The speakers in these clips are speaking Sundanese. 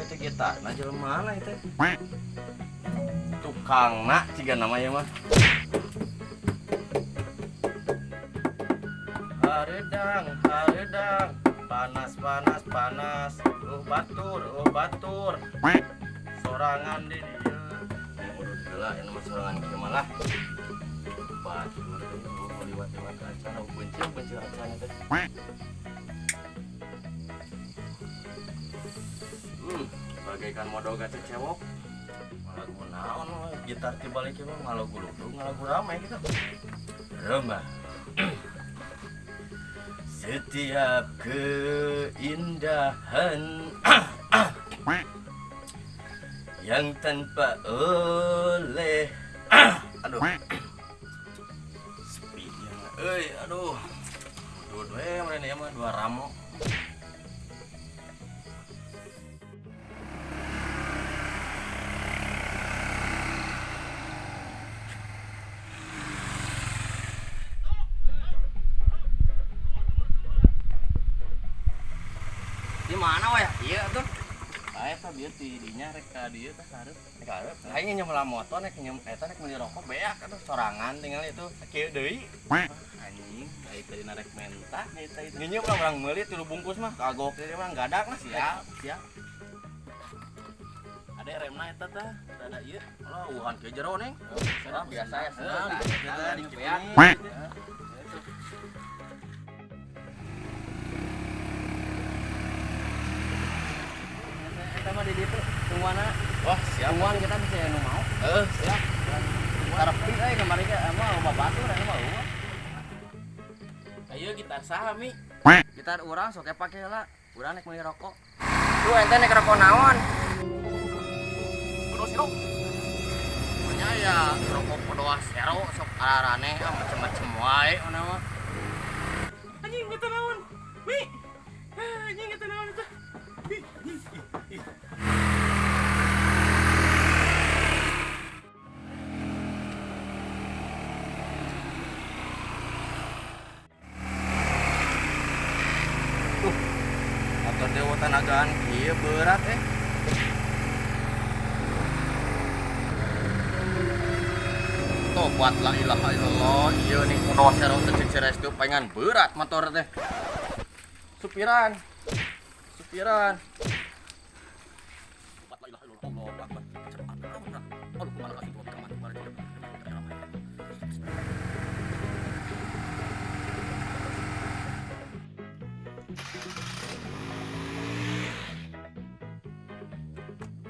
Itu kita nah jelema mana itu? Tukangna ciga namanya mah. Hareudang, hareudang, panas panas panas, batur, batur. Sorangan di dieu. Urut heula ieu mah sorangan kieu mah lah. Batur teh liwat-liwat acan, bencil-bencil acan teh. Bagaikan modal cecewok. Lagu naon gitar tibalik ieu mah ngalagu ludruk, ngalagu ramai gitu. Remah. Setiap keindahan yang tanpa oleh aduh sepi dia euy aduh dua-dua mana ya mah dua ramo. Di mana weh? Iya tuh. Aya tah bieu ti dinya rek ka dieu tah hareup. Rek hareup. Aing nyemelah motor nek nyem eta nek meuli rokok beak atuh sorangan tinggal itu sakieu deui. Anjing, ai tadi narek menta, eta itu. Nyenyem lah urang meuli 3 bungkus mah kagok ieu mah gadak lah. Siap, siap. Ada remna eta tah, rada ieu. Alah uhan ke jero neng. Ah, biasa ya senang kita di beak. Kita mah di ditu tungguanna. Wah, siap. Tungguan kita bisa nu mau. Heeh, siap. Karepi euy kamari ge mah loba batur anu mah eueuh. Ayo gitar saha mi? Gitar urang sok pake heula. Urang nek meuli rokok. Tuh ente nek rokok naon? Podo sero. Nya ya rokok podo sero sok araraneh macem-macem wae ona mah. Anjing eta naon? Mi. Anjing eta naon eta? Tuh, motor dewa tanagaan kieu berat eh. Tobat la ilaha illallah, ieu nih kudu sero teh cek ceres teu pengen berat motor teh. Supiran. Supiran. Tobat la ilaha illallah, Allahu akbar.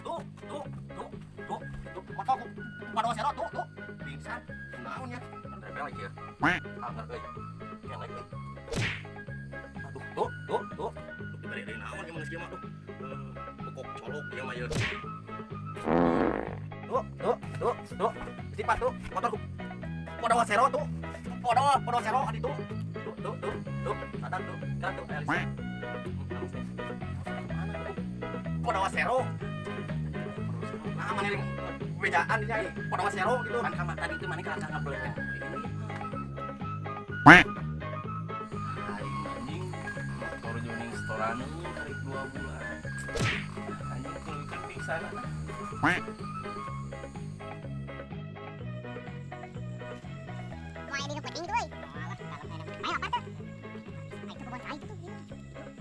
Tuh, tuh, tuh, tuh, tuh, motor ku sero tuh, tuh. Pingsan, naon ya? Rebel lagi ya. Anggar euy. Kelek euy. Aduh, tuh, tuh, tuh. Diberi deui naon ieu mah geus kieu mah tuh. Bokok colok ieu mah ieu. Tuh, tuh, tuh, tuh. Sifat tuh, motorku. Podo sero tuh. Podo, podo sero adi tuh. Tuh, tuh, tuh, tuh. Sadar tuh, kan tuh aya listrik. Podo sero. Nah, mana ini bejaan ini ai. Podo sero gitu. Kan kamar tadi itu mana kalakah ngeblek. Aing anjing motor joning setoran tarik 2 bulan. Anjing tuluy pingsan lah. Main di penting tuh euy. Alah, dalam main apa tuh? Itu kebon cai itu gitu.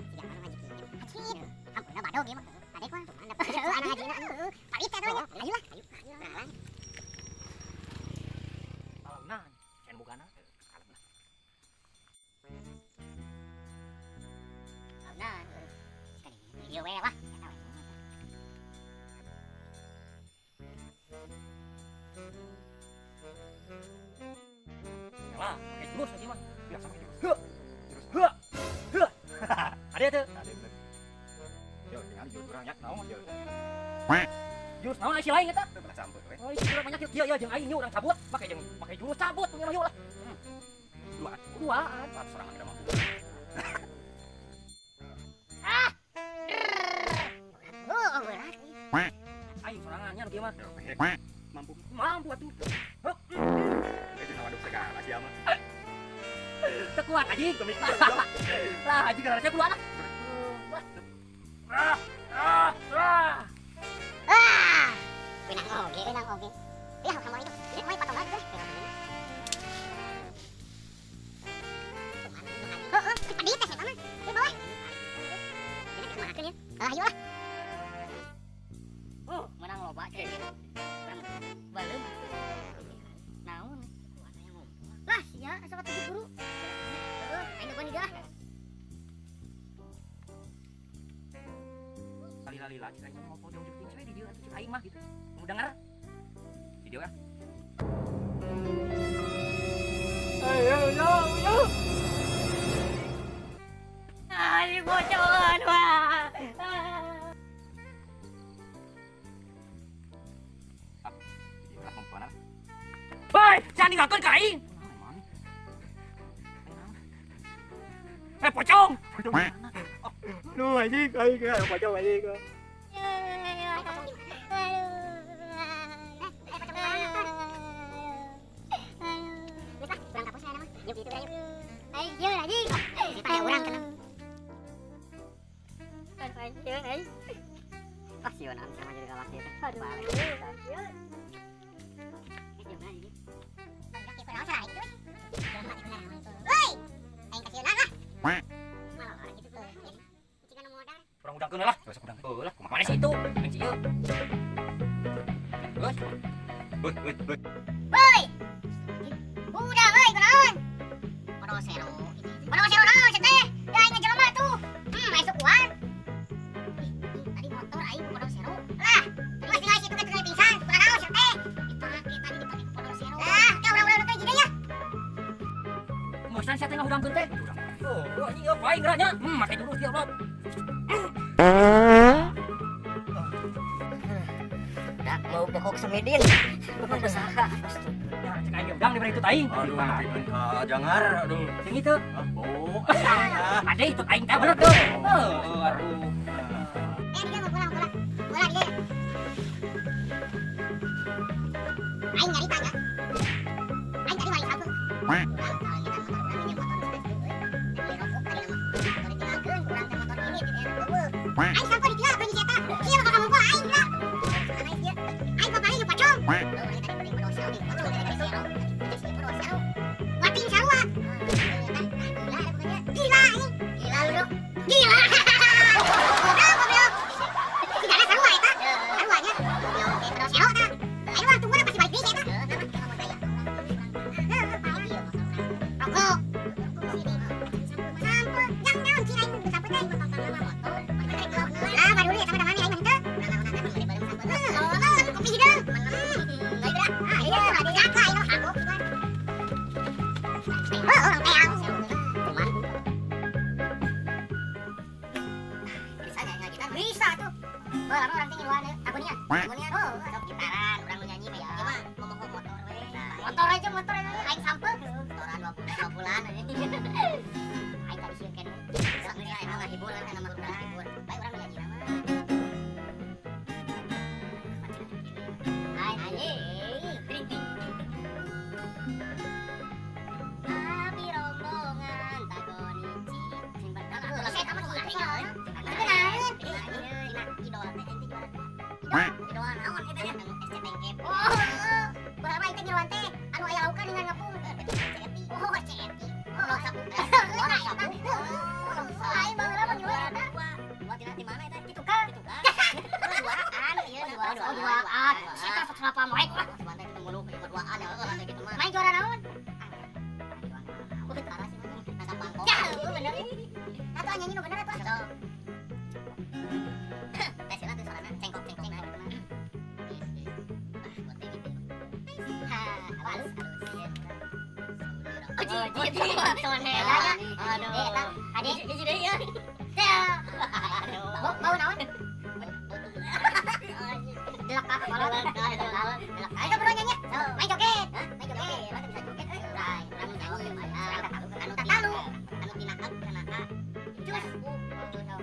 Siga mana ngaji kieu. Haji. Ampun badog ieu mah. Adek mah mantap. Heeh, anak hajina. Heeh. Parit atuh nya. Ayo lah, ayo. Nah, lah. Alamna, can bugana. Alamna. Alamna. Sekali. Ieu we lah. Eta we. Lah, pakai jurus lagi mah. Biasa pakai jurus. Heuh. Jurus. Heuh. Heuh. Ada tuh. Ada bener. Yo, tinggal jurus urang nya naon yo. Jurus naon ai si lain eta? Teu sampe we. Oh, isi urang banyak kieu ieu jeung aing ieu urang cabut, make jeung make jurus cabut urang yuk lah. Duaan. Duaan. Empat sorangan kita mampu. Ah. Oh, berat. Aing sorangannya nu kieu mah. Mampu. Mampu atuh. Heup. Itu nawaduk segala sia mah. Teu kuat anjing. Lah anjing gara-gara keluar lah. Wah. Ah. Ah, ah. Ah. Menang oge, menang oge. Ya, kamu itu. Ini mau potong lagi. Heeh, pedih teh eta mah. Di bawah. Jadi kumahakeun ya. Ah, ayo lah. Menang loba cek. Balem. Naon? Lah, sia asa katujuh guru. Heeh, aing nungguan di dieu lah. Lali-lali cek aing mau jauh-jauh ting di dieu atuh cek aing mah gitu. Mau denger? Di dieu ah. Ayo, yo, yo. Ayo bocoran wah. Woi, jangan ninggalkeun ka aing. Eh, pocong. Aduh anjing, aing pocong anjing. Urang udangkeun lah. Geus udang. Heuh lah, kumaha sih itu? Anjing ieu. Geus. Woi, woi, woi. Woi. Udah euy kunaon? Modal sero. Modal sero naon cenah teh? Da aing ngajelema tuh. Asukuan. Ih, tadi motor aing ku modal sero. Lah, tadi masih situ teh tinggal pingsan. Kunaon cenah teh? Dipake tadi dipake ku modal sero. Lah, ka urang-urang teh jadi ya. Ngeusan sia teh ngahudangkeun teh. Oh, anjing ieu aing geura nya. Make jurus dia lot. Udah mau pokok semidin. Bukan usaha. Ya, cek aing udang diberi itu aing. Aduh, nepikeun ka jangar, aduh. Sing itu. Ah, bau. Ade itu aing teh bener tuh. Heuh, aduh. Eh, dia mau pulang, pulang. Pulang dia. Aing nyari tanya. Aing tadi maling sapu. Urang kalau kita motor urang minjem motor nu sanes euy. Beli rokok tadi nama. Motor ditinggalkeun, urang teh motor ini di daerah eueuh. Aing sampo ditinggal ku si eta. Sia bakal ngumpul aing geura. Aing sia. Aing papali jeung pocong. Heuh, urang tadi penting modal sero nih. Pocong tadi sero. Tadi si modal sero. Wating sarua. Gila pokoknya. Gila aing. Gila lu, Dok. Gila. Goblok, goblok. Sigana sarua eta. Saruanya. Goblok teh modal sero tah. Aing mah tunggu pasti balik deui si eta. Rokok. Sampo. Yang naon cing aing sampo teh. Lah baru eta mah damane aing mah henteu. Heuh, kopi hideung. Ah, iya, ada jaka aing mah kagok kitu. Heuh, urang teang. Cuman Bisa enggak gitar? Bisa tuh. Bae lama urang teh ngiluan agonian. Agonian. Oh, Sok gitaran, urang nu nyanyi mah ya. Ieu mah momoho motor we. Motor aja motor aja aing sampe. Motoran 2 bulan, 2 bulan aja. Aing tadi sieun keneh. Sok geus emang ngahibur kan nama urang ngahibur. Bae urang nu nyanyi mah. Anjing, ting ting. Abi rombongan tagoni cing. Sing bener Heuh, atuh saya mah sing kitu. bener. Dina Idol teh ente juara dua. Idol naon eta nya? Anu SC Tengkep. Oh, heeh. Baheula aing teh ngiluan teh anu aya laukan dengan ngapung. CETI. Oh, CETI. Oh, sapu. Heeh, Oh, eta. sapu. Heeh. Aing baheula mah ngiluan eta. Dua. Dua tina di mana eta? Di tukang. Di tukang. Duaan, ieu dua dua. Oh, duaan. Si eta sok selapa moek lah. Sebantai ketemu lu duaan ya heueuh atuh gitu mah. Main juara naon? Aku parah sih mah. Nangkap mangkok. Ya, heueuh bener. Atuh nyanyi nu bener atuh. Sok. Tes lah tuh sorana cengkok cengkok nah gitu mah. Geus geus. Ah, buat teh gitu. Ha, Halus halus. halus ieu. Oh, Oh, jing. Aduh. Aduh. Eh, eta ade Hiji deui ya. teh. Aduh. Bau bau naon? Delak ka kepala. Ayo bro nyanyi. Main joget. Main joget. Urang bisa joget euy. Urang urang nyanyi Urang tatalu. Anu Tatalu. anu tina A kana A. Cus. U anu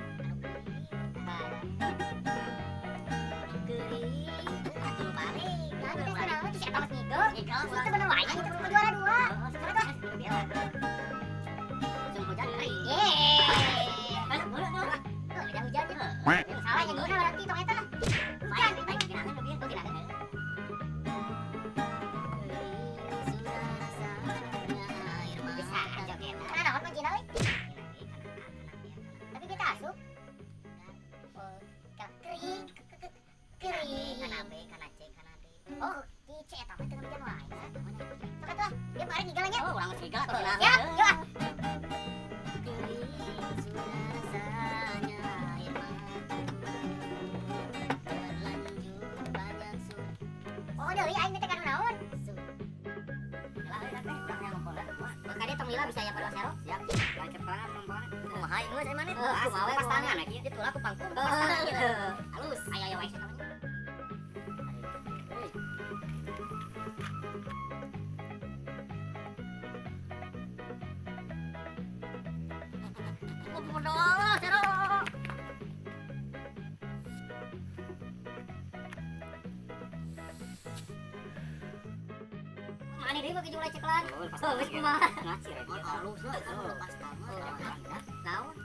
geuring. Atuh balik. Nah, teh kunaon si eta mah ngigel. Ngigel. Itu bener wae itu juara dua. Musim hujan kering. Yeay. Masuk mulu tuh. Tuh, udah hujan ya. Salah nyanyi. Oh, kice eta mah teu ngabejan wae. Sok atuh, dia mah ari ngigal nya. Oh, urang geus ngigal atuh. Siap, yuk ah. Oh, deui aing teh kanu naon? Makanya tong lila bisa ya pada sero. Siap. Lancar banget ngomongna. Kumaha ieu geus maneh? Kumaha we Pas tangan kieu ditu lah ku pangkung. Pas tangan gitu. Halus. Ayo ayo wae. Oh, modal sero. Mane deui bagi jual ceklan. Oh, geus kumaha? Ngacir ya. Halus lepas tangan. Naon?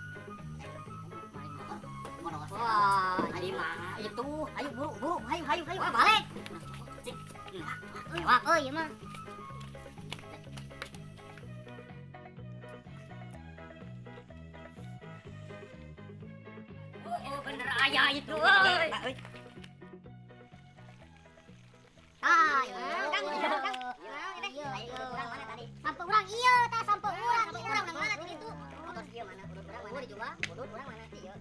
Wah, Tadi mah itu, ayo buru buru, ayo ayo ayo, balik. Wah, oh iya mah. Oh, bener aya itu euy. Ah, iya, Kang, Kang. Iya, iya, urang mana tadi? Sampo urang iya, tah sampo urang, sampo urang nang mana tadi itu? Motor ieu mana? Udut urang mana? Dijual, udut urang mana? Ieu.